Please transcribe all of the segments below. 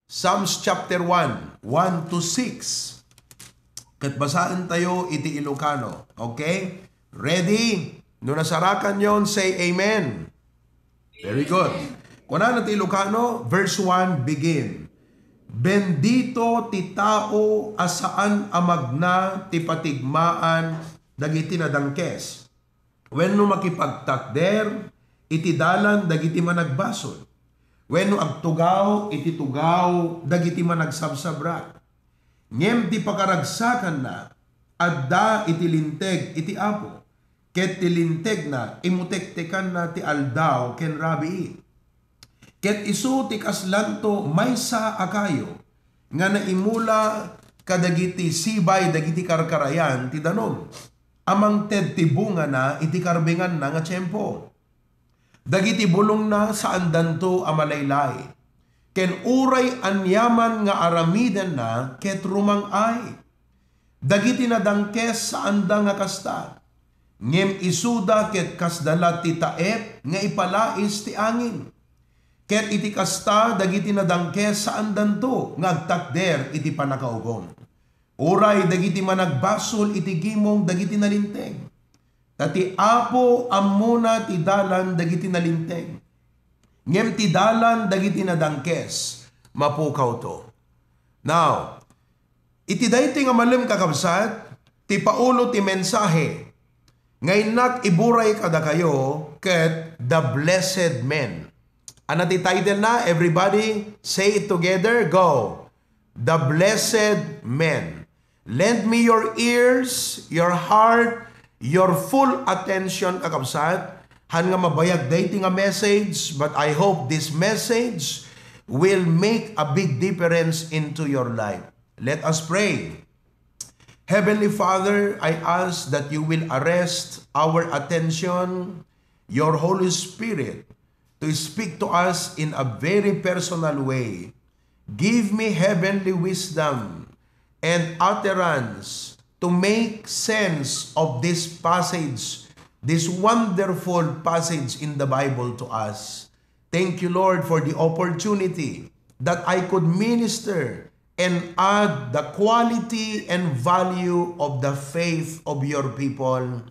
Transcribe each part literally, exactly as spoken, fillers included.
Psalms chapter one, one to six. Ket basaentayo iti Ilocano. Okay? Ready? No nasarakanyon, say amen. Very good. Kunana ti Ilocano, verse one, begin. Bendito ti tao a saan a magna ti patigmaan dagiti nadangkes, wenno makipagtakder iti dalan dagiti managbasol, wenno agtugaw iti tugaw dagiti managsabsabrak. Ngem ti pakaragsakanna adda iti linteg iti Apo, ket ti lintegna imutektekanna ti aldaw ken rabii. Ket isu ti kaslanto maysa a kayo nga naimula kadagiti sibay dagiti karkarayan ti danum, a mangted ti bungana iti karbenganna nga tiempo. Dagiti bulongna saandanto a malaylay, ken uray aniaman nga aramidenna ket rumang-ay. Dagiti nadangkes saanda nga kasta, ngem isuda ket kasda la ti taep nga ipalais ti angin. Ket iti kasta, dagiti nadangkes saandanto nga agtakder iti pannakaugom. Uray dagiti managbasol iti gimong dagiti nalinteg. Ta ti Apo ammona ti dalan dagiti nalinteg, ngem ti dalan dagiti nadangkes mapukawto. Now, iti daytoy nga malem, kakabsat, ti paulo ti mensahe nga innak iburay kadakayo ket the blessed men. Ano ti title na? Everybody, say it together. Go. The blessed men. Lend me your ears, your heart, your full attention, kakabsat. Han nga mabayag daytoy nga message, but I hope this message will make a big difference into your life. Let us pray. Heavenly Father, I ask that you will arrest our attention, your Holy Spirit, to speak to us in a very personal way. Give me heavenly wisdom and utterance to make sense of this passage, this wonderful passage in the Bible to us. Thank you, Lord, for the opportunity that I could minister and add the quality and value of the faith of your people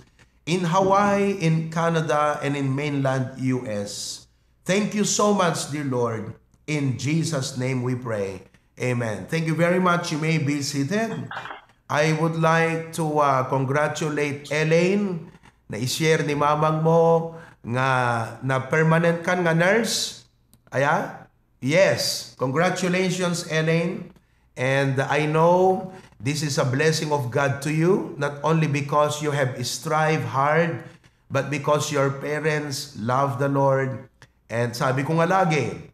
in Hawaii, in Canada, and in mainland U S. Thank you so much, dear Lord. In Jesus' name we pray. Amen. Thank you very much. You may be seated. I would like to uh, congratulate Elaine na i-share ni mamang mo nga na permanent kan nga nurse. Aya? Yes. Congratulations, Elaine. And I know this is a blessing of God to you, not only because you have strived hard, but because your parents love the Lord. And sabi ko nga lagi,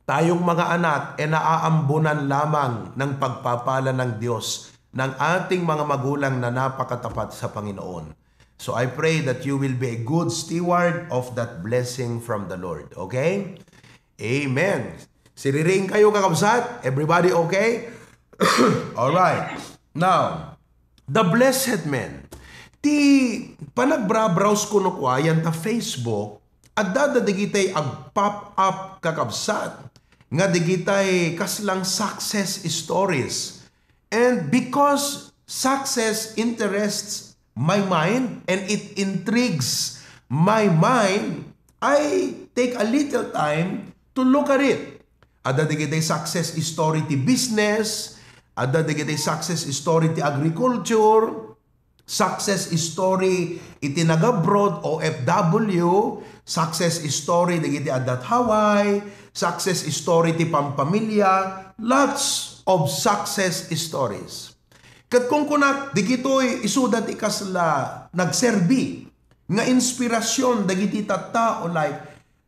tayong mga anak ay naaambunan lamang ng pagpapala ng Diyos ng ating mga magulang na napakatapat sa Panginoon. So I pray that you will be a good steward of that blessing from the Lord. Okay? Amen. Siriring kayo, kakabsat. Everybody okay? All right. Now, the blessed men. Ti panagbrowse ko no kua yan ta Facebook, adda da digitay ag-pop up, kakabsat, nga digitay kaslang success stories. And because success interests my mind and it intrigues my mind, I take a little time to look at it. Adda digitay success story ti business, adda digitay success story ti agriculture, success story iti nagabroad, O F W, success story dagiti adda Hawaii, success story ti pampamilya, lots of success stories. Ket kunkunak, digitoy isuda ti kasla nagserbi nga inspirasyon dagiti tattao, like,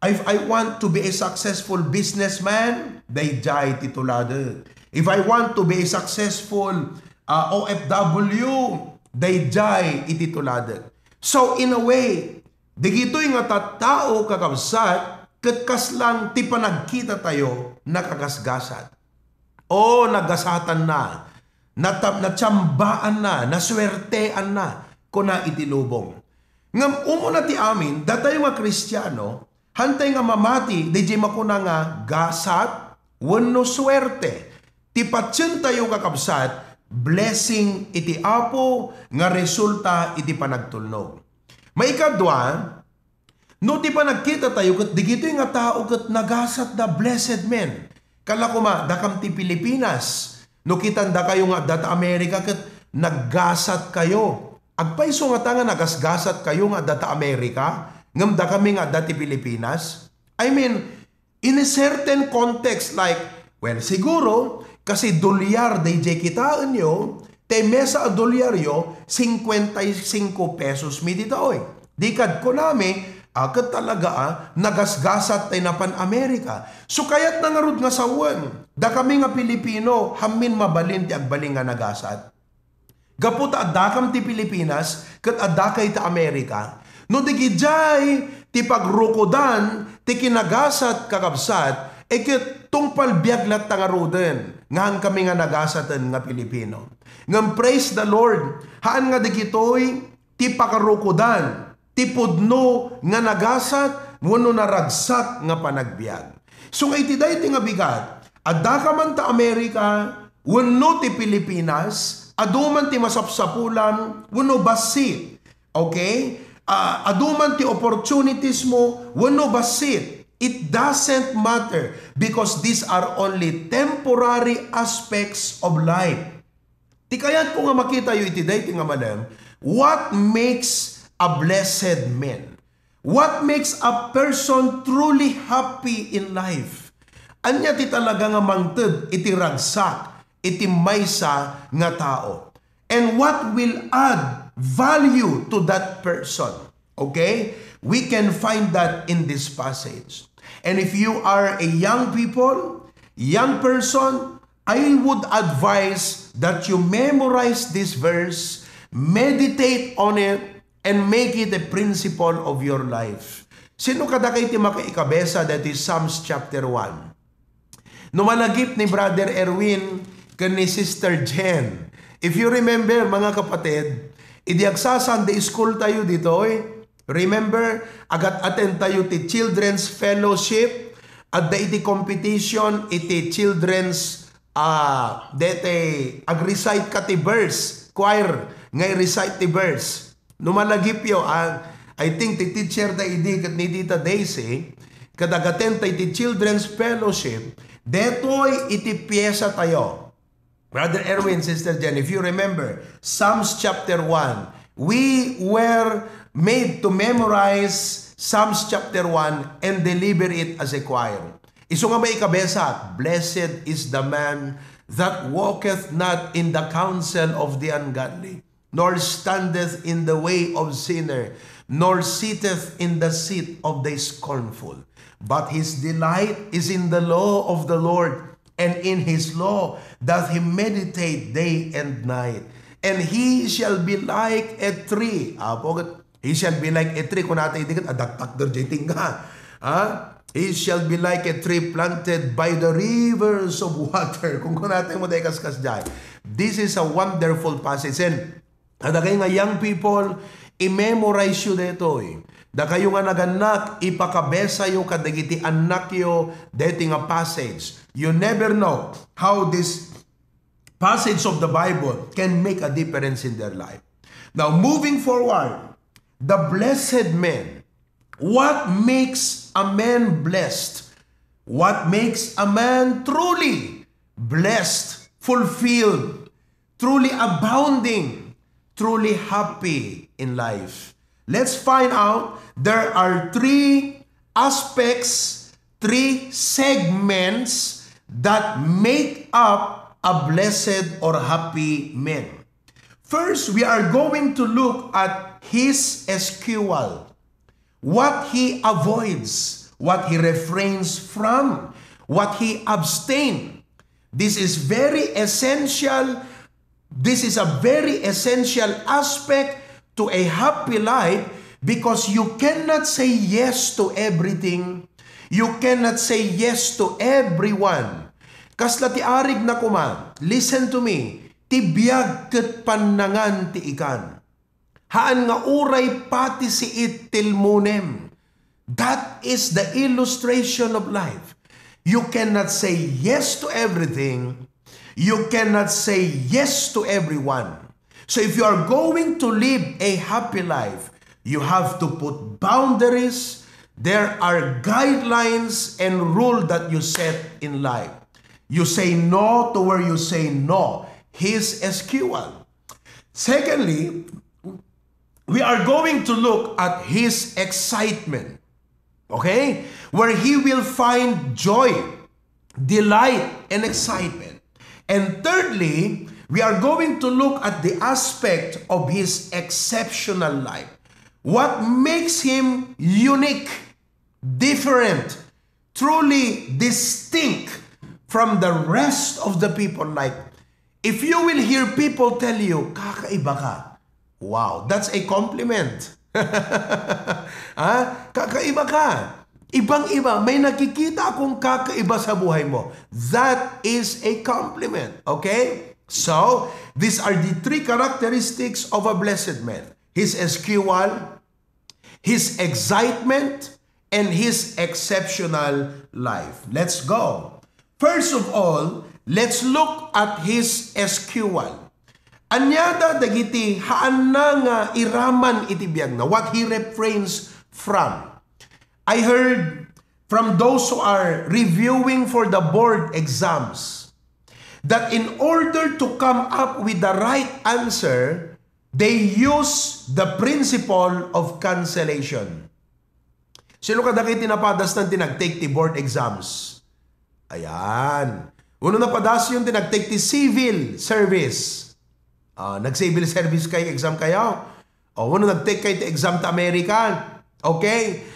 if I want to be a successful businessman, daydiay ti tuladek. If I want to be a successful uh, O F W, daydiay iti tuladek. So in a way, digitoy nga tattao, kakabsat, ket kaslang ti panagkita tayo nakagasgasat. O, nagasatanna, nata-, natsambaanna, nasuerteanna, kuna iti lubong. Ngem umuna ti amin, datayo nga Kristiano, hantay nga mamati, daydiay makuna nga gasat, wenno suerte. Ti patientayo, kakabsat, blessing iti Apo nga resulta iti panagtulnog. Maikadua, no ti panagkitatayo ket dagitoy nga tao ket nagasatda, blessed men. Kala koma, dakam ti Pilipinas. No kitandakayo nga adda ta Amerika ket naggasatkayo. Agpayso ngata nga nagasgasatkayo nga adda ta Amerika, ngem dakami nga adda ti Pilipinas? I mean, in a certain context, like, well, siguro, kasi dolyar dayjay kitaenyo, ti mesa a dolyaryo, cincuenta y cinco pesos mi ditoy. Di kad kunami, a, ket talaga, a, nagasgasat tay napan Amerika. So, kayatna ngarud nga sawen, dakami nga Pilipino, hammin mabalin ti agbalin nga nagasat. Gapu ta addakam ti Pilipinas ket addakay ta Amerika, no digidiay ti pagrukodan ti kinagasat, kakabsat, e ket tungpal biag latta ngaruden nga haankami nga nagasaten nga Pilipino. Ngem praise the Lord, haan nga dagitoy ti pakarukodan ti pudno nga nagasat wenno naragsak nga panagbiag. So nga iti daytoy nga bigat, addaka man ta Amerika wenno ti Pilipinas, adu man ti masapsapulam wenno bassit. Okay? Ah, adu man ti opportunities mo wenno bassit. It doesn't matter because these are only temporary aspects of life. Ti kayatko nga makitayo iti daytoy nga malem, what makes a blessed man? What makes a person truly happy in life? Ania ti talaga nga mangted iti ragsak iti maysa nga tao? And what will add value to that person? Okay? We can find that in this passage. And if you are a young people, young person, I would advise that you memorize this verse, meditate on it, and make it a principle of your life. Sino kadakay ti makaikabesa daytoy Psalms chapter one? No malagip ni Brother Erwin ken ni Sister Jen. If you remember, mga kapatid, idi agsa-Sunday school tayo ditoy, remember, agat-attend tayo ti Children's Fellowship, adda iti competition iti children's, ah, dete ag-recite ka ti verse, choir nga i-recite ti verse. No malagipyo, ah, I think ti teacher da idi ket ni Tita Daisy, ket agatenta iti Children's Fellowship, detoy iti piesa tayo. Brother Erwin, Sister Jen, if you remember, Psalms chapter one, we were made to memorize Psalms chapter one and deliver it as a choir. Isu nga maikabesa, "Blessed is the man that walketh not in the counsel of the ungodly, nor standeth in the way of sinner, nor sitteth in the seat of the scornful. But his delight is in the law of the Lord, and in his law doth he meditate day and night. And he shall be like a tree." Apo, he shall be like a tree. Kunata idi ket adaktak derjay tingga. Ha? "He shall be like a tree planted by the rivers of water." Kung kunata mo, dahil kaskas jay. This is a wonderful passage. And kadakay nga young people, i-memorize you detoy. Dakayo nga nagannak, ipakabesayo kadagiti annakyo deti nga passage. You never know how this passage of the Bible can make a difference in their life. Now, moving forward, the blessed man. What makes a man blessed? What makes a man truly blessed, fulfilled, truly abounding, truly happy in life? Let's find out. There are three aspects, three segments that make up a blessed or happy man. First, we are going to look at his S Q L, what he avoids, what he refrains from, what he abstain. This is very essential. This is a very essential aspect to a happy life because you cannot say yes to everything. You cannot say yes to everyone. Kasla ti arig na kuma, listen to me, ti biag ket pannangan ti ikan. Haan nga uray pati siit tilmonem. That is the illustration of life. You cannot say yes to everything. You cannot say yes to everyone. So if you are going to live a happy life, you have to put boundaries. There are guidelines and rule that you set in life. You say no to where you say no. His S Q L. Secondly, we are going to look at his excitement. Okay? Where he will find joy, delight, and excitement. And thirdly, we are going to look at the aspect of his exceptional life. What makes him unique, different, truly distinct from the rest of the people? Like, if you will hear people tell you, "Kakaiba ka," wow, that's a compliment. Ha? Kakaiba ka. Ibang-iba. May nakikita akong kakaiba sa buhay mo. That is a compliment. Okay? So, these are the three characteristics of a blessed man. His S Q L, his excitement, and his exceptional life. Let's go. First of all, let's look at his S Q L. Ania da dagiti haanna nga iraman iti biagna, what he refrains from. I heard from those who are reviewing for the board exams that in order to come up with the right answer, they use the principle of cancellation. Sino kadagiti napadasnan ti nag-take ti board exams? Ayan. Wenno napadasyon ti nag-take ti civil service. Ah, nag-civil service kayo, exam kayo? O, wenno nag-take kayo ti exam ta America? Okay?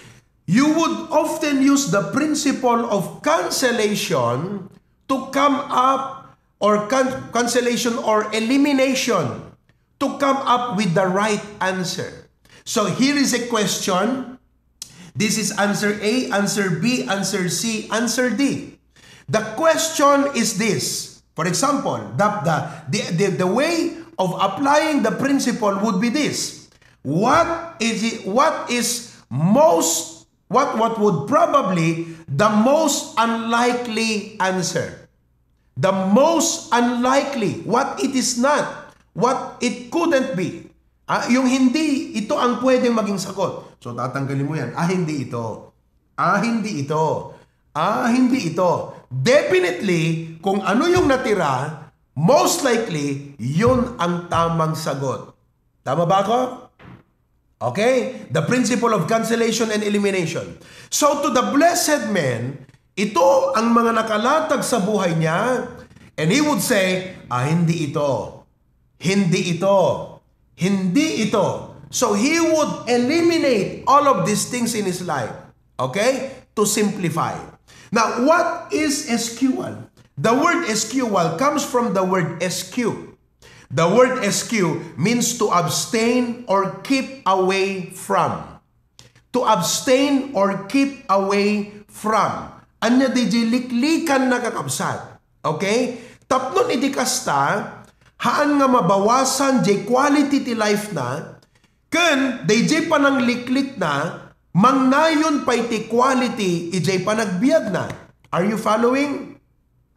You would often use the principle of cancellation to come up, or can-, cancellation or elimination, to come up with the right answer. So here is a question. This is answer A, answer B, answer C, answer D. The question is this. For example, the, the, the, the, the way of applying the principle would be this. What is it, what is most, what, what would probably the most unlikely answer? The most unlikely, what it is not, what it couldn't be. Ah, yung hindi ito ang pwedeng maging sagot. So, tatanggalin mo yan. Ah, hindi ito. Ah, hindi ito. Ah, hindi ito. Definitely, kung ano yung natira, most likely, yun ang tamang sagot. Tama ba ako? Okay? The principle of cancellation and elimination. So, to the blessed man, ito ang mga nakalatag sa buhay niya, and he would say, "Ah, hindi ito. Hindi ito. Hindi ito." So, he would eliminate all of these things in his life. Okay? To simplify. Now, what is S Q L? The word S Q L comes from the word S Q. The word S Q means to abstain or keep away from. To abstain or keep away from. Ania daydiay liklikanna, kakabsat. Okay? Tapno iti kasta, haan nga mabawasan diay quality ti life na, ken daydiay panangliklikna, mangnayon pay ti quality idiay panagbiagna. Are you following?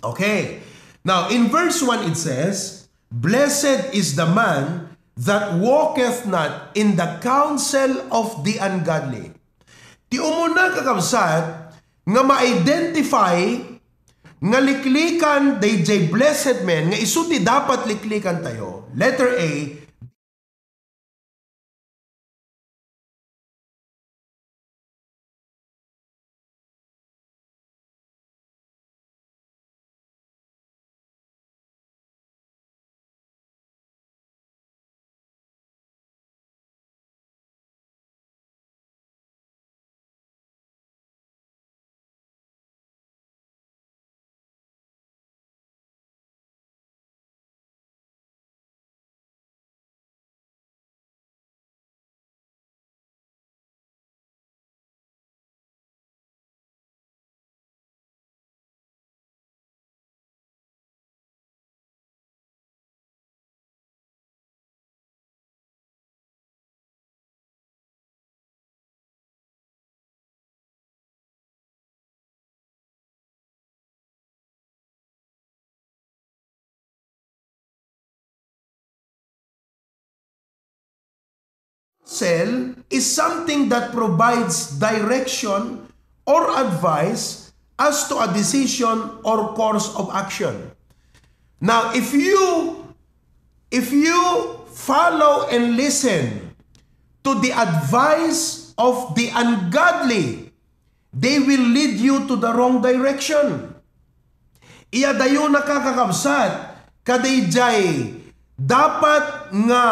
Okay. Now, in verse one, it says, "Blessed is the man that walketh not in the counsel of the ungodly." Ti umuna, kakabsat, nga ma-identify nga liklikan daydiay blessed man, nga isu ti dapat liklikan tayo. Letter A, Counsel is something that provides direction or advice as to a decision or course of action. Now, if you if you follow and listen to the advice of the ungodly, they will lead you to the wrong direction. Iadayonaka, kakabsat, kadaydiay dapat nga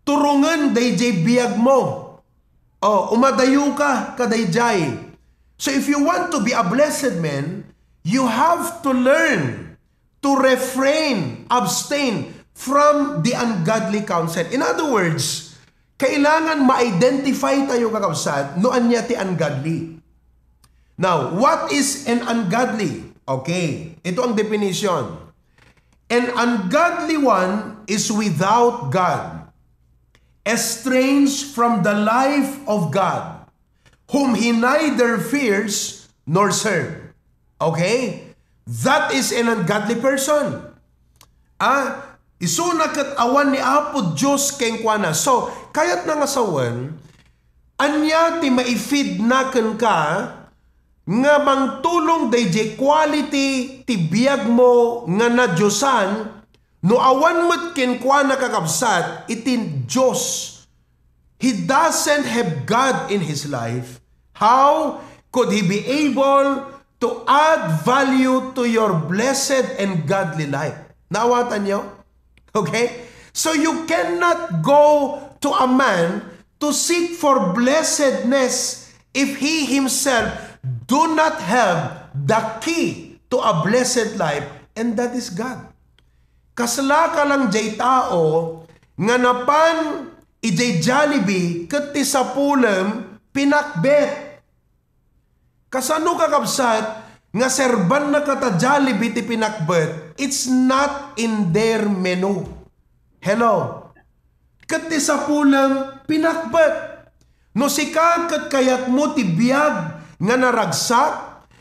turongen daydiay biagmo. O, umadayoka kadaydiay. So if you want to be a blessed man, you have to learn to refrain, abstain from the ungodly counsel. In other words, kailangan ma-identify tayo, kakabsat, no ania ti ungodly. Now, what is an ungodly? Okay, ito ang definition. An ungodly one is without God, estranged from the life of God, whom he neither fears nor serve. Okay? That is an ungodly person. Ah, isuna ket awan ni Apo Dios kenkuana. So, kayatna nga sawen, ania ti maifeed na kenka nga mangtulong daydiay quality ti biagmo nga nadiosan no awan met kenkuana, kakabsat, iti Dios? He doesn't have God in his life. How could he be able to add value to your blessed and godly life? Naawatan niyo? Okay? So you cannot go to a man to seek for blessedness if he himself do not have the key to a blessed life, and that is God. Kasla ka lang jay tao nga napan ijay Jollibee ket ti sapulem pinakbet. Kasano, kakabsat, nga serbanna ka ta Jollibee ti pinakbet? It's not in their menu. Hello? Ket ti sapulem, pinakbet. No sika ket kayatmo ti biag nga naragsak,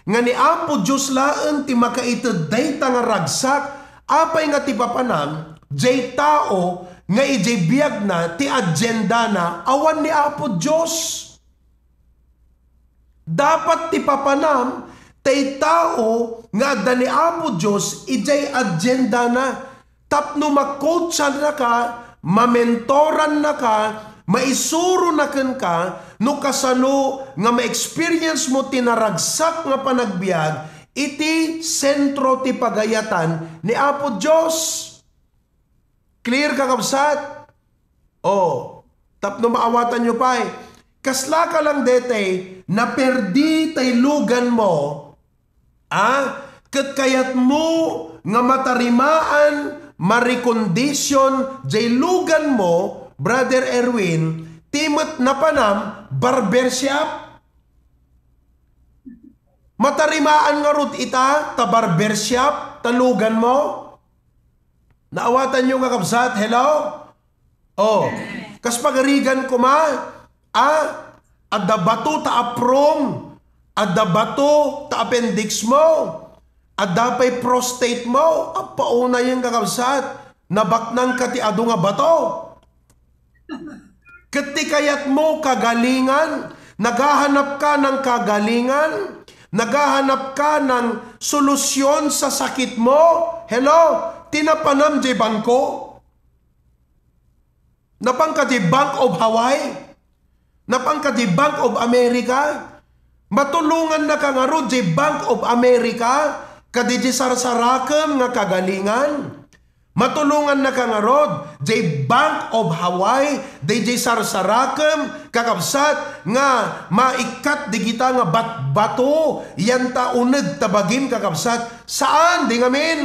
nga ni Apo Dios laeng ti makaited dayta nga ragsak, apay nga ti papanam, jay tao nga ijay biagna ti agendana awan ni Apo Dios? Dapat ti papanam, tay tao nga adda ni Apo Dios ijay agendana. Tapno ma-coachannaka, mamentorannaka, maisurona kenka no kasano nga ma-experience mo ti naragsak nga panagbiag iti sentro ti pagayatan ni Apo Dios. Clear, kakabsat? O, tapno maawatanyo pay, kasla ka lang detay, naperdi tay luganmo, a? Ket kayatmo nga matarimaan, ma-recondition jay luganmo, Brother Erwin, ti met napanam barbershop? Matarimaan ngarud ita ta barbershop ta luganmo? Naawatanyo, kakabsat? Hello? O, kas pagarigan koma, a, adda bato ta aprom, adda bato ta appendix mo, adda pay prostate mo, apaunayem, kakabsat, nabaknang ka ti adu nga bato. Ket ti kayatmo, kagalingan, naghahanap ka ng kagalingan, naghahanap ka ng solusyon sa sakit mo. Hello? Ti napanam jay bangko? Napan ka jay Bank of Hawaii? Napan ka jay Bank of America? Matulongannaka ngarud jay Bank of America, kadi jay sarsarakem nga kagalingan? Matulongannaka ngarud jay Bank of Hawaii, dayjay sarsarakem, kakabsat, nga maikkat digita nga batbato, yanta uneg ta bagim, kakabsat? Saan, di ngamin.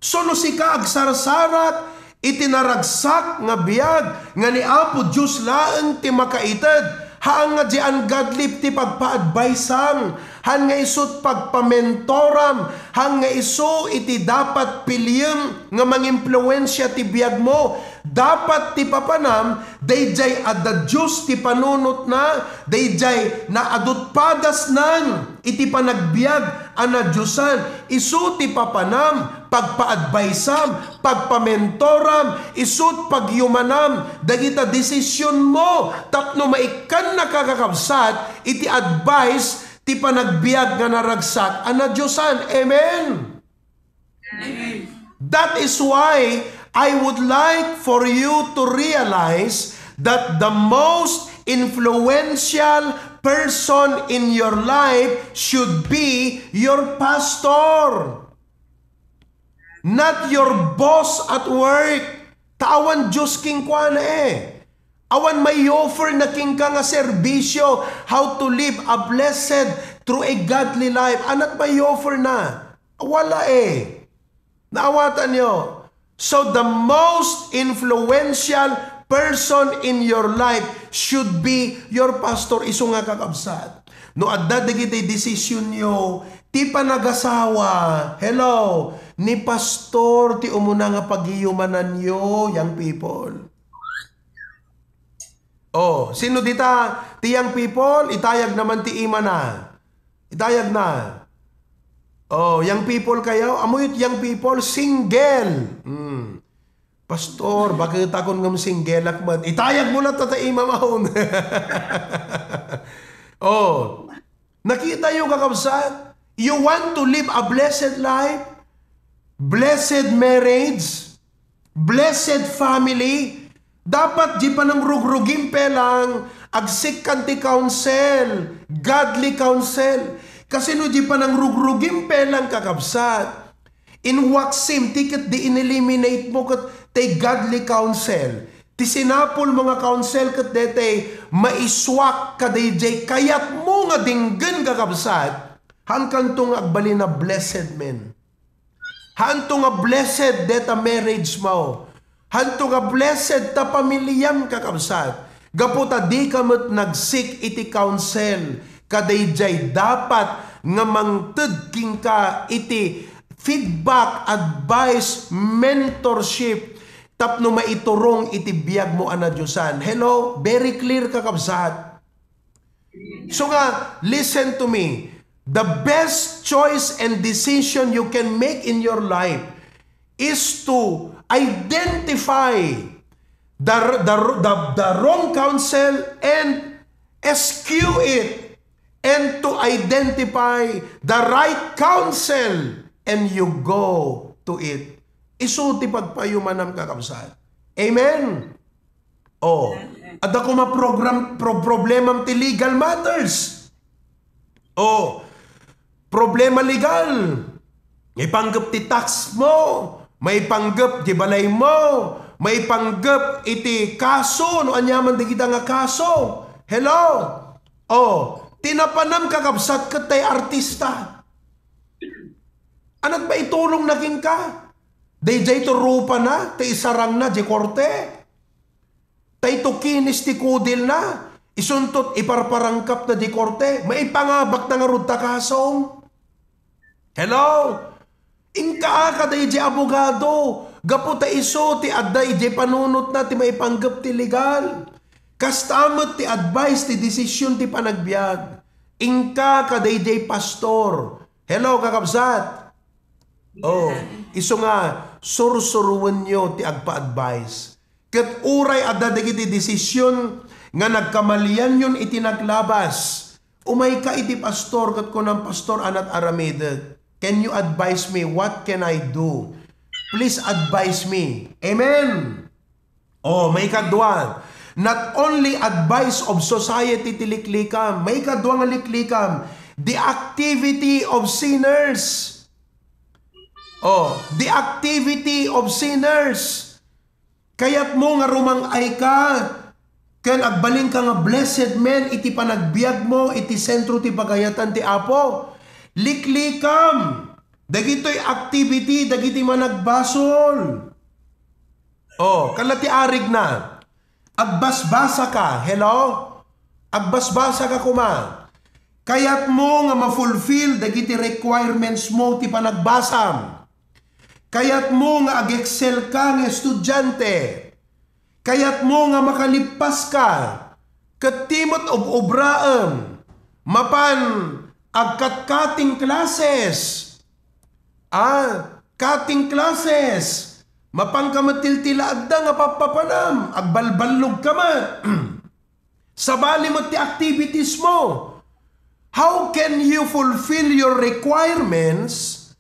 So, no sika agsarsarak iti naragsak nga biag nga ni Apo Dios laeng ti makaited, haan nga di ungodly ti pagpaadviseam, han nga isut' pagpamentoram, han nga isu iti dapat piliem nga mangimpluensia ti biagmo. Dapat ti papanam, daydiay adda Dios ti panunotna, daydiay naadut padasnan iti panagbiag a nadiosan. Isu ti papanam, pagpaadbaysam, pagpamentoram, isut' pagyumanam dagita desisionmo tapno maikkannaka, kakabsat, iti advice ti panagbiag nga naragsak a nadiosan. Amen? Amen. That is why I would like for you to realize that the most influential person in your life should be your pastor. Not your boss at work. Ta awan Dios kenkuana, eh. Awan mai-offer na kenka nga serbisyo, how to live a blessed through a godly life. Anat mai-offer na? Wala, eh. Naawatanyo? So the most influential person in your life should be your pastor. Isu nga, kakabsat, no adda dagiti desisionyo ti panagasawa, hello, ni pastor ti umuna nga pagiyumananyo, young people. Oh, sino dita ti young people? Itayag naman ti imana. Itayag na. Oh, young people kayo? Amoyt young people, single. Hmm. Pastor, bakit ako ngem single ak met? Itayag mo na, tata, imam awn. Oh. Nakita yo, kakabsat? You want to live a blessed life? Blessed marriage? Blessed family? Dapat di panangrugrugim pelang, agsik kan ti counsel, godly counsel. Kasi no di panangrugrugim pelang, kakabsat, inwaksim ti ket di ineliminate mo ket ti godly counsel. Ti sinapul mo nga counsel ket detay maiswak kadaydiay kayat mo nga denggen, kakabsat, hankanto nga agbalin a blessed men. Hanto nga blessed deta marriage mo. Hanto nga blessed ta pamiliam, kakabsat. Gapu ta dika met nagsik iti counsel kadaydiay dapat nga mangted kenka iti feedback, advice, mentorship tapno maiturong iti biagmo a nadiosan. Hello? Very clear, kakabsat. So nga, listen to me. The best choice and decision you can make in your life is to identify the, the, the, the wrong counsel and eschew it, and to identify the right counsel and you go to it. Isu ti pagpayumanam, kakabsat. Amen? Oh, adda koma program, pro-, problemam ti legal matters. Oh, problema legal. Maipanggep ti tax mo, maipanggep ti balay mo, maipanggep iti kaso, no aniaman dagita nga kaso. Hello? Oh, ti napanam, kakabsat, ket tay artista. Anat maitulong na kenka? Daydiay to rupana, ti isarangna, di korte. Tay to kinis ti kudilna, isuntot iparparangkapna di korte, maipangabakna ngarud ta kasong. Hello? Inka a kadaydiay abogado, gapu ta isu ti adda idiay panunotna ti maipanggep ti legal. Kasta met ti advice ti desisyon ti panagbiag. Inka kadaydiay pastor. Hello, kakabsat? Oh, isu nga, sursuruenyo ti agpa-advise. Ket uray adda dagiti desisyon nga nagkamalianyon iti naglabas, umayka iti pastor ket kunam, "Pastor, anat aramidek. Can you advise me? What can I do? Please advise me." Amen. Oh, maikadua, not only advice of society ti liklikam, maikadua nga liklikam, the activity of sinners. Oh, the activity of sinners. Kayatmo nga rumang-ayka ken agbalinka nga blessed man iti panagbiagmo iti sentro ti pagayatan ti Apo. Liklikam dagitoy activity dagiti managbasol. Oh, kala ti arigna. Agbasbasa ka. Hello? Agbasbasa ka koma. Kayatmo nga ma-fulfill dagiti requirements mo ti panagbasam. Kayatmo nga ag-excel ka nga estudiante. Kayatmo nga makalippas ka. Ket ti met ob-obraem. Mapan ag-cutting classes. Ah, cutting classes. Mapan ka met tiltilaadda nga pappapanam. Agbalballog ka met. Sabali met ti activities mo. How can you fulfill your requirements,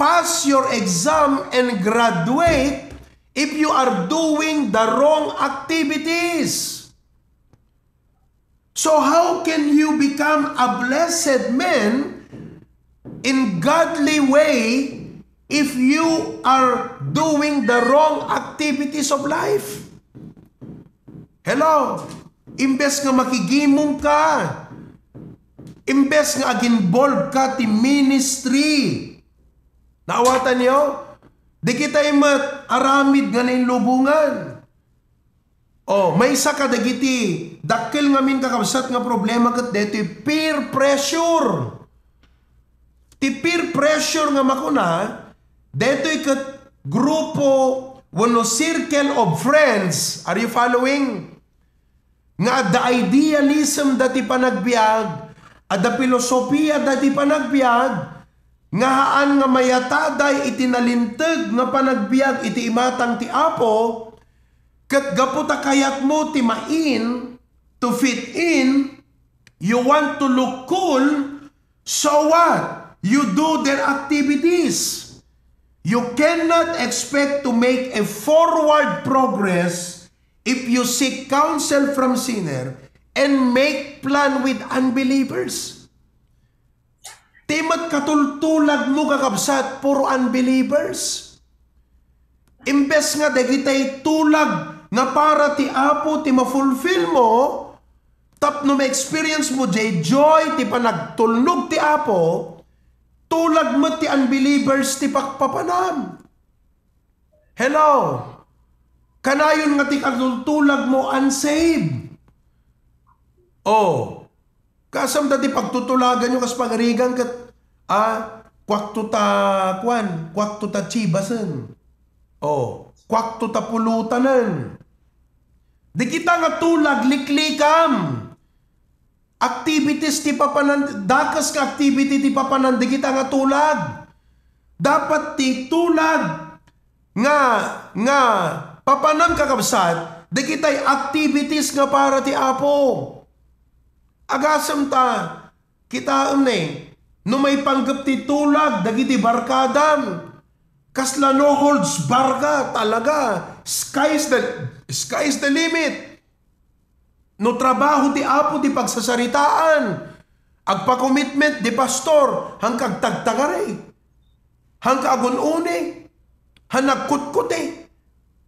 pass your exam, and graduate if you are doing the wrong activities? So how can you become a blessed man in godly way if you are doing the wrong activities of life? Hello? Imbes nga makigimong ka, imbes nga ag-involve ka ti ministry, naawatan niyo? Di kita met aramid nga nainlubongan. Oh, maysa kadagiti dakkel ngamin, kakabsat, nga problema ket daytoy peer pressure. Ti peer pressure nga makuna, daytoy ket grupo wenno circle of friends. Are you following? Nga adda idealism dati panagbiag, adda filosofia dati panagbiag, nga haan nga mayataday iti nalinteg nga panagbiag iti imatang ti Apo, ket gapu ta kayatmo ti main, to fit in, you want to look cool, so what? You do their activities. You cannot expect to make a forward progress if you seek counsel from sinner and make plan with unbelievers. Ti met katultulagmo, kakabsat, puro unbelievers. Imbes nga dagitay tulag nga para ti Apo ti mafulfill mo, tapno ma-experience mo jay joy ti panagtulnog ti Apo, tulag met ti unbelievers ti pakpapanam. Hello? Kanayon nga ti katultulagmo unsaved. Oh, kasam dati pagtutulaganyo kas pagarigan ket, ah, kuakto ta, kuan, kuakto ta chibasen. Oh, kuakto ta pulutanen. Di kita nga tulag, liklikam. Activities ti papanan, dakes nga activity ti papanan di kita nga tulag. Dapat ti tulag nga, nga papanam, kakabsat, dagitay activities nga para ti Apo. Agasem ta, kitaem ne, no maipanggep ti tulag dagiti barkadam, kasla no holds barka talaga, sky's the, sky's the limit. No trabaho ti Apo ti pagsasaritaan, agpakomitment di pastor, hanka agtagtagari, hanka agun-uni, han agkutkuti,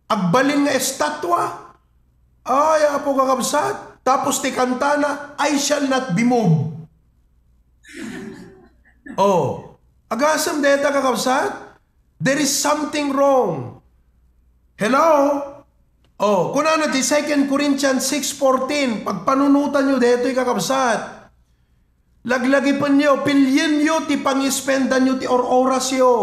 agbalin nga estatwa. Ay, Apo, kakabsat, tapos ti kantana, "I shall not be moved." Oh, agasem deta, kakabsat? There is something wrong. Hello? Oh, kunana ti Second Corinthians six fourteen, pagpanunotanyo daytoy, kakabsat. Laglagipenyo, pilyenyo ti pangispendanyo ti or-orasyo.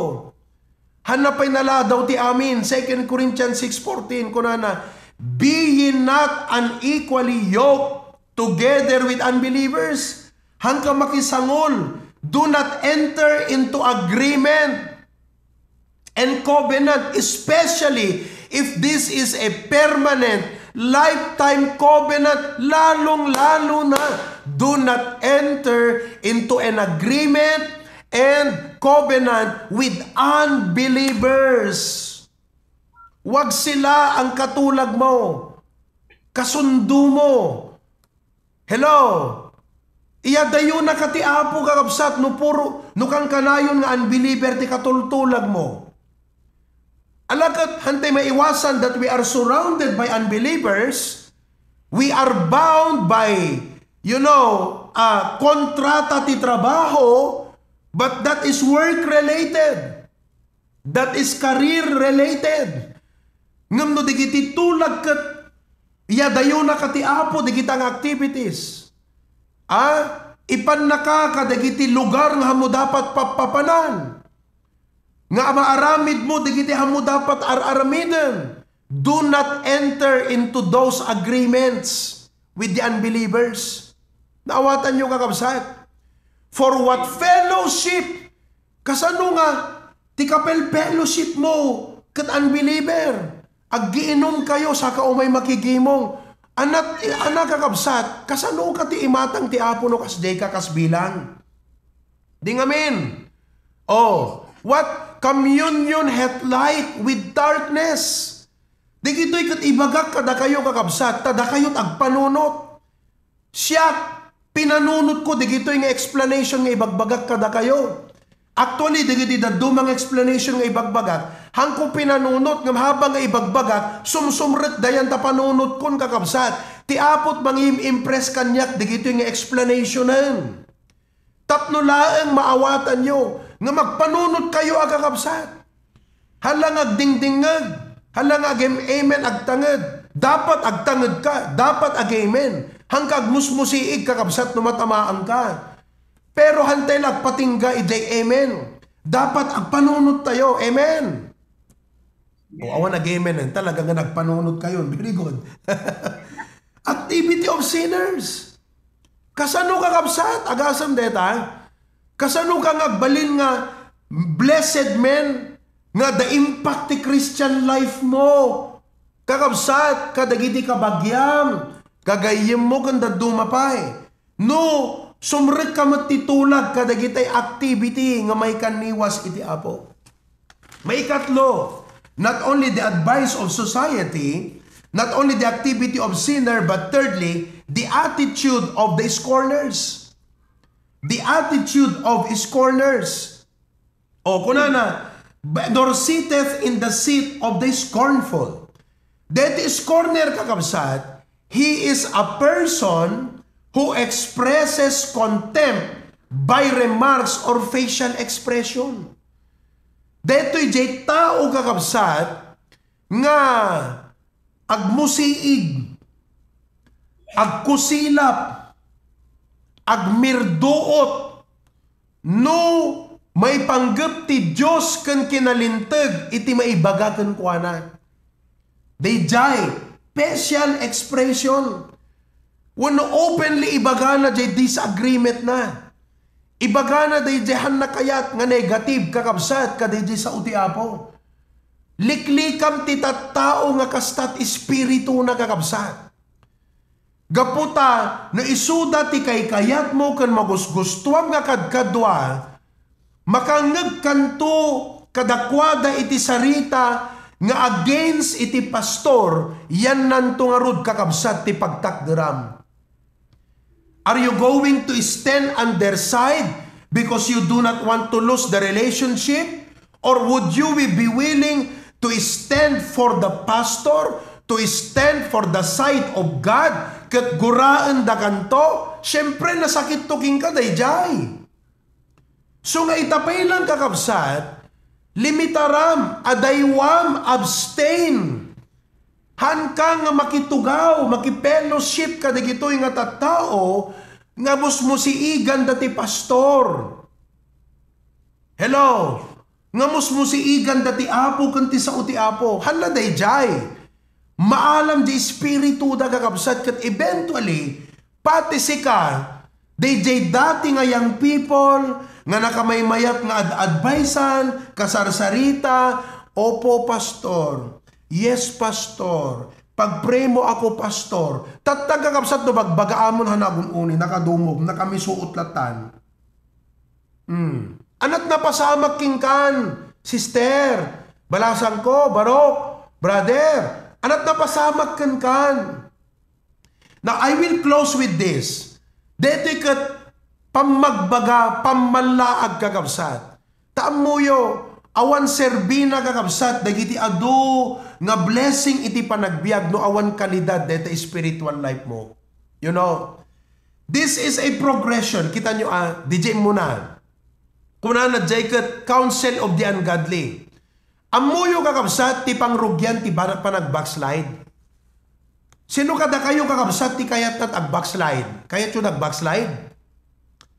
Hanna pay naladaw ti amin, Second Corinthians six fourteen, kunana, "Be ye not unequally yoked together with unbelievers." Hanka makisangol, do not enter into agreement and covenant, especially if this is a permanent, lifetime covenant, lalong-lalo na, do not enter into an agreement and covenant with unbelievers. Wag sila ang katulag mo, kasundo mo. Hello? Iyadayonaka ti Apo, kakabsat, no puro, no kankanayon nga unbeliever ti katultulag mo. Ala ket, hantay maiwasan that we are surrounded by unbelievers. We are bound by, you know, a kontrata ti trabaho, but that is work-related. That is career-related. Ngem no dagiti tulag ket iyadayonaka ti Apo dagita nga activities. Ah, Ipannaka kadagiti lugar nga ammo dapat pappapanan. Nga maaramidmo dagiti ammo dapat ar-aramiden. Do not enter into those agreements with the unbelievers. Naawatanyo, kakabsat? For what fellowship? Kasano nga ti kapel-fellowshipmo ket unbeliever? Aggiinumkayo, saka umay makigimong. Anat-, ana, kakabsat, kasano ka ti imatang ti Apo no kasdiay ka kasbilang? Di ngamin. Oh, what communion hath light with darkness? Dagitoy ket ibagak kadakayo, kakabsat, ta dakayo't agpanunot. Siak, pinanunotko dagitoy nga explanation nga ibagbagak kadakayo. Actually, dagiti dadduma nga explanation nga ibagbagak, haanko pinanunot ngem habang nga ibagbagak, sumsumrek dayan ta panunotkon, kakabsat. Ti Apo't mangim-impress kaniak dagitoy nga explanationen. Tapno laeng maawatanyo nga magpanunotkayo a kakabsat. Hala nga agdingdingngeg, hala nga agem-amen, agtanged. Dapat agtanged ka, dapat ag-amen. Haanka agmusmusiig, kakabsat, no matamaanka. Pero haantay la agpatingga idiay amen. Dapat agpanunottayo. Amen. O, awan ag-amen, talaga nga nagpanunotkayo. Very good. Activity of sinners. Kasano, kakabsat? Agasem deta? Kasano ka nga agbalin nga blessed man nga the impact ti Christian life mo? Kakabsat, kadagiti kabagiam, gagayyemmo ken dadduma pay. No, sumrekka met ti tulag kadagitay activity nga maikanniwas iti Apo. Maikatlo, not only the advice of society, not only the activity of sinner, but thirdly, the attitude of the scorners. The attitude of scorners. O, kunana, "Nor sitteth in the seat of the scornful." Deti scorner, kakabsat, he is a person who expresses contempt by remarks or facial expression. Detoy jay tao, kakabsat, nga agmusiig, agkusilap, agmirduot, no maipanggep ti Dios ken kinalinteg iti maibaga kenkuana. Dayjay, facial expression. Wenno openly ibagana jay disagreement na. Ibagana dayjay han nakayat nga negative, kakabsat, kadayjay sao ti Apo. Liklikam ti tattao nga kastat espiritu na, kakabsat. Gapu ta no isuda ti kaykayatmo ken magusgustuam nga kadkadua, makangngegkanto kadakuada iti sarita nga against iti pastor, yannanto ngarud, kakabsat, ti pagtakderam. Are you going to stand on their side because you do not want to lose the relationship? Or would you be willing to stand for the pastor, to stand for the side of God, ket guraendakanto? Siyempre, nasakitto kenka dayjay. So nga ita pay lang, kakabsat, limitaram, adaywam, abstain. Haanka nga makitugaw, makifellowship kadagitoy nga tattao nga musmusiigan da ti pastor. Hello? Nga musmusiigan da ti Apo ken ti sao ti Apo. Hala dayjay. Maalam di espiritu da, kakabsat, ket eventually, pati sika, dayjay dati nga young people nga nakamaymayat nga ad-advisean, kasarsarita, "Opo, pastor. Yes, pastor. Pag-pray mo ako, pastor." Tatta, kakabsat, no bagbagaamon ha nagun-uni, nakadumog, nakamisuot latan. Hmm. Anat napasamak kenkan, sister, balasangko, barok, brother. Anat napasamak kenkan. Now, I will close with this. Detoy ket pammagbaga, pammallaag, kakabsat. Ta ammoyo, awan serbina, kakabsat, dagiti adu nga blessing iti panagbiag no awan kalidad deta spiritual life mo. You know, this is a progression. Kita nyo, ah, di jay muna. Kunana jay ket counsel of the ungodly. Ammoyo, kakabsat, ti pangrugian ti ban-, panag-backslide. Sino kadakayo, kakabsat, ti kayatna ti ag-backslide? Kayatyo nag-backslide?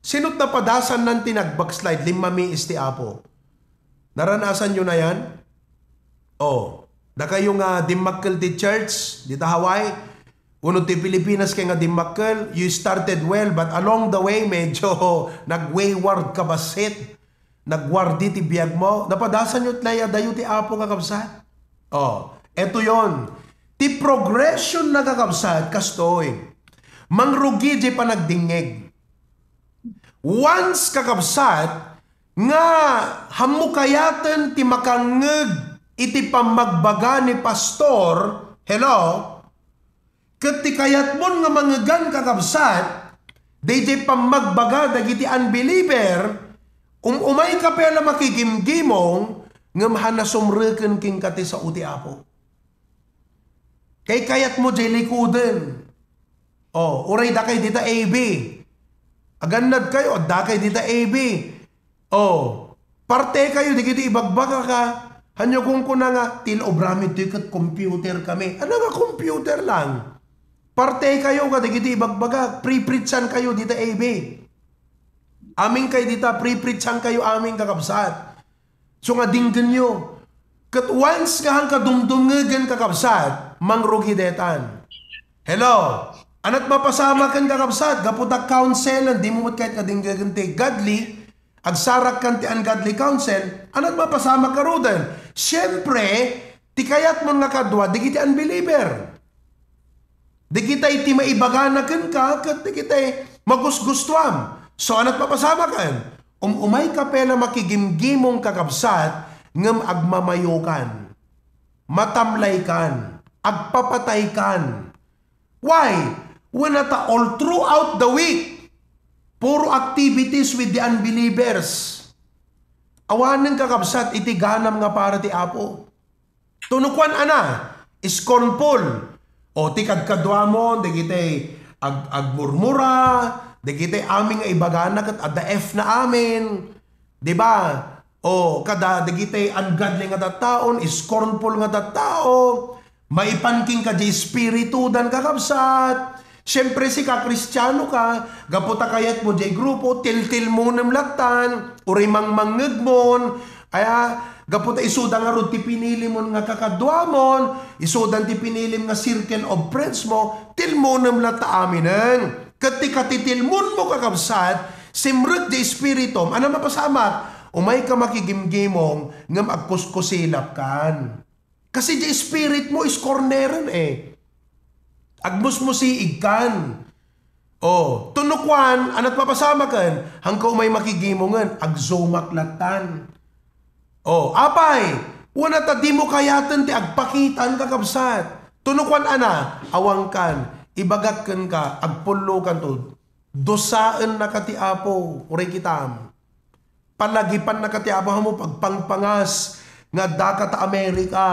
Sino't napadasannan ti nag-backslide? Limmamiis ti Apo. Naranasan yo na yan? Oh, dakayo nga dimmakkel ti church, dita Hawaii, uno ti Pilipinas kay nga dimmakkel, you started well, but along the way, medyo nag-wayward ka bassit. Nagwardi ti biag mo. Napadasan yo ti layadayo ti Apo, kakabsat. Oh, eto yon. Ti progression na, kakabsat, kastoy. Mangrugi di panagdingngeg. Once, kakabsat, nga hammo kayaten ti makangngeg iti pammagbaga ni pastor, hello? Ket ti kayatmon nga mangegan, kakabsat, daydiay pammagbaga dagiti unbeliever, um-, umay ka pay la makigimgimong, ngem han nasumreken kenka ti sao ti Apo. Kay kayatmo diay likudan. Oh, uray dakay dita A B. Agannad kayo, adda kay dita A B. Oh, parte kayo, dagiti ibagbaga ka. Hanyo kunkuna nga, "Ti la obra mi toy ket computer kami." Ano nga computer lang? Parte kayo, kadagiti ibagbaga, pre-preachan kayo dita A B. Amin kay dita, pre-preachan kayo amin, kakabsat. So nga dinggenyo. Ket once nga han kadumdumngegen, kakabsat, mangrugi detan. Hello? Anat mapasamaken, kakabsat, gapu ta counsel, di mo met kayat nga dingngegen ti godly, agsarakkan ti ungodly counsel, anat mapasamak ngaruden? Siempre, ti kayatmon nga kadua, dagiti unbeliever. Dagitay ti maibagana kenka, ket dagitay magusgustuam. So, anat mapasamaken? Um-, umay ka pay la makigimgimong, kakabsat, ngem agmamayokan. Matamlaykan. Agpapataykan. Why? Wen ata all throughout the week, puro activities with the unbelievers. Awanen, kakabsat, iti ganam nga para ti Apo. Tunukuan ana, scornful. O ti kadkaduamon, dagitay ag-, agmurmura, dagitay amin nga ibagana ket adda F na amin. Di ba? O kada dagitay ungodly nga tattaon, scornful nga tattao, maipan kenka di espiritudan, kakabsat. Siempre, sika, Kristiano ka, gapu ta kayatmo diay grupo, tiltilmonem lattan, uray mangmangngegmon, aya, gapu ta isuda ngarud ti pinilimon nga kakaduamon, isudan ti pinilim nga circle of friends mo, tilmonem latta aminen. Ket ti katitilmonmo, kakabsat, simrek di espiritum, ania mapasamak? Umay ka makigimgimong, ngem agkuskusilapkan. Kasi di spirit mo, iskorneren eh. Agmusmusiigkan. O, tunukuan, anat mapasamaken, hangka umay makigimongen, agzumak lattan. O, apay, wen ata dimo kayaten ti agpakitan, kakabsat. Tunukuan ana, awankan, ibagak kenka, agpullokanto, dusaennaka ti Apo, uray kitam. Palagipannaka ti Apo, hammo pagpangpangas nga addaka ta Amerika,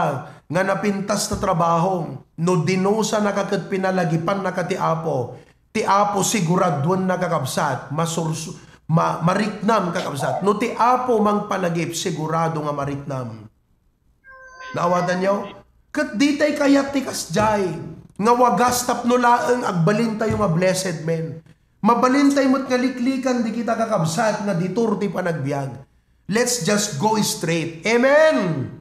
nga napintas ta trabaho. No dinusanaka ket pinalagipannaka ti Apo, ti Apo siguraduenna, kakabsat, masursu-, ma-, mariknam, kakabsat. No ti Apo mangpalagip, sigurado nga mariknam. Naawatanyo? Ket ditay kayat ti kasdiay, nga wagas tapno laeng agbalintayo nga blessed men. Mabalintay met nga liklikan dagita kakabsat nga detour ti panagbiag. Let's just go straight. Amen!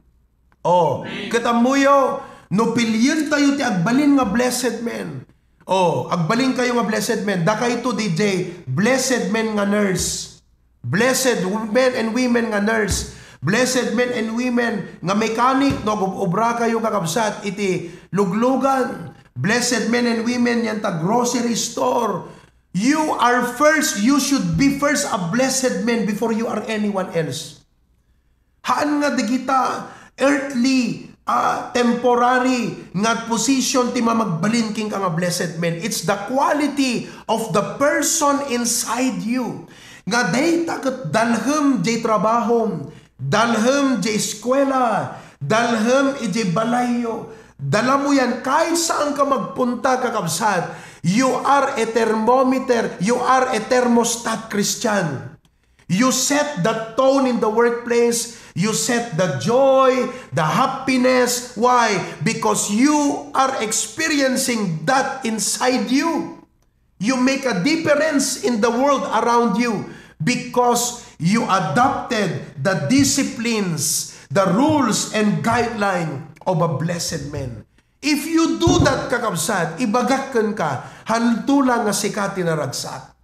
Oh, ket ammoyo, no pilientayo ti agbalin nga blessed men. Oh, agbalinkayo nga blessed men. Dakayto, D J, blessed men nga nurse. Blessed men and women nga nurse. Blessed men and women nga mechanic no ag-obra kayo, kakabsat, iti luglugan. Blessed men and women yan ta grocery store. You are first, you should be first a blessed man before you are anyone else. Haan nga dagita earthly, ah, temporary nga position ti mamagbalin kenka nga blessed man. It's the quality of the person inside you. Nga dayta ket dalhem jay trabahom, dalhem jay eskuela, dalhem ijay balayyo, dalamo yan kahit saan ka magpunta, kakabsat. You are a thermometer, you are a thermostat, Christian. You set the tone in the workplace. You set the joy, the happiness. Why? Because you are experiencing that inside you. You make a difference in the world around you because you adopted the disciplines, the rules, and guideline of a blessed man. If you do that, kakabsat, ibagak kenka, hanto la nga sika ti naragsak.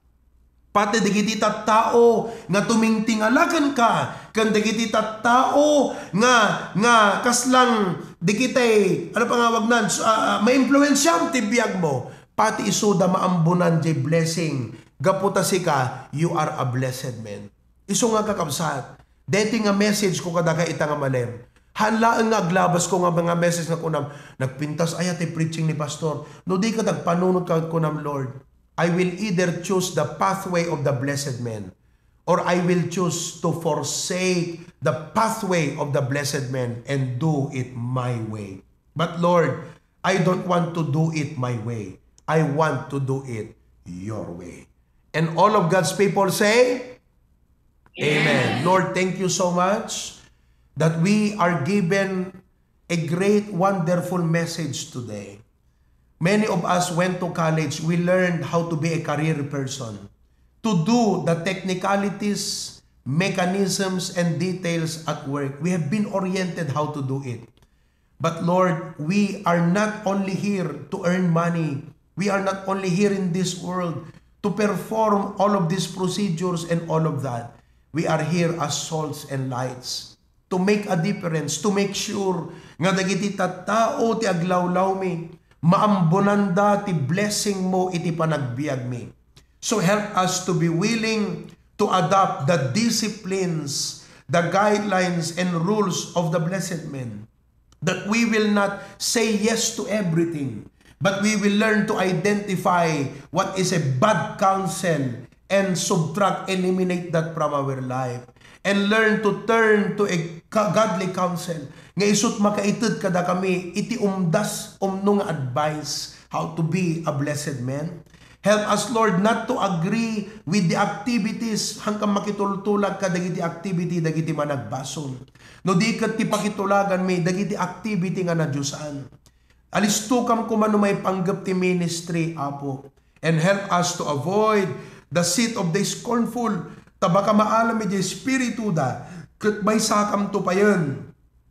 Pati dagiti tattao nga tumingtingala kenka, ken dagiti tattao nga, nga kaslang dagiti, ano pangawagnan, s-, ah, ah, maimpluensiam ti biagmo, pati isuda maambunan jay blessing. Gapu ta sika, you are a blessed man. Isu nga kakabsat, deti nga message ko kadaka ita nga malem. Haan laeng nga aglabasko nga mga message nga kunam, "Nagpintas aya ti preaching ni Pastor." No di ka nagpanunot ka kunam, "Lord, I will either choose the pathway of the blessed man, or I will choose to forsake the pathway of the blessed man and do it my way." But Lord, I don't want to do it my way. I want to do it your way. And all of God's people say, Amen. Lord, thank you so much that we are given a great, wonderful message today. Many of us went to college. We learned how to be a career person, to do the technicalities, mechanisms, and details at work. We have been oriented how to do it. But Lord, we are not only here to earn money. We are not only here in this world to perform all of these procedures and all of that. We are here as salts and lights to make a difference, to make sure nga dagiti tattao ti aglawlawmi, maambunanda ti blessing mo iti panagbiagmi. So help us to be willing to adopt the disciplines, the guidelines, and rules of the blessed men, that we will not say yes to everything, but we will learn to identify what is a bad counsel and subtract, eliminate that from our life, and learn to turn to a ka-, godly counsel nga isut' makaited kadakami iti umdas umno nga advice, how to be a blessed man. Help us, Lord, not to agree with the activities, hangkan makitultulag kadagiti activity dagiti managbasol. No di ket ti pakitulaganmi dagiti activity nga nadiosan. Alistokam koma no maipanggep ti ministry, Apo, and help us to avoid the seat of the scornful, ta baka maalam iti espirituda, ket maysakamto payen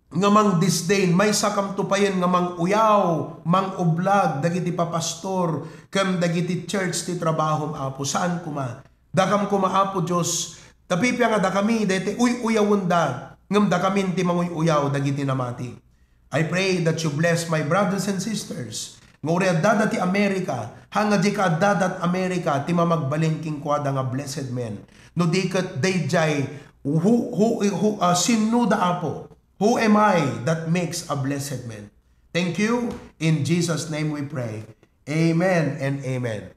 nga mangdisdain, maysakamto payen nga manguyaw, mangublag dagiti papastor ken dagiti church ti trabahom, Apo. Saan koma. Dakam koma, Apo Dios, ta pipia nga dakami daytoy uy-uyawenda, ngem dakamin ti manguy-uyaw dagiti namati. I pray that you bless my brothers and sisters nga uray addada ti America, haan nga dika addada ti America ti mamagbalin kenkuada nga blessed men. No di ket daydiay, who, who, who, ah, sinnoda, Apo? Who am I that makes a blessed man? Thank you. In Jesus' name we pray. Amen and amen.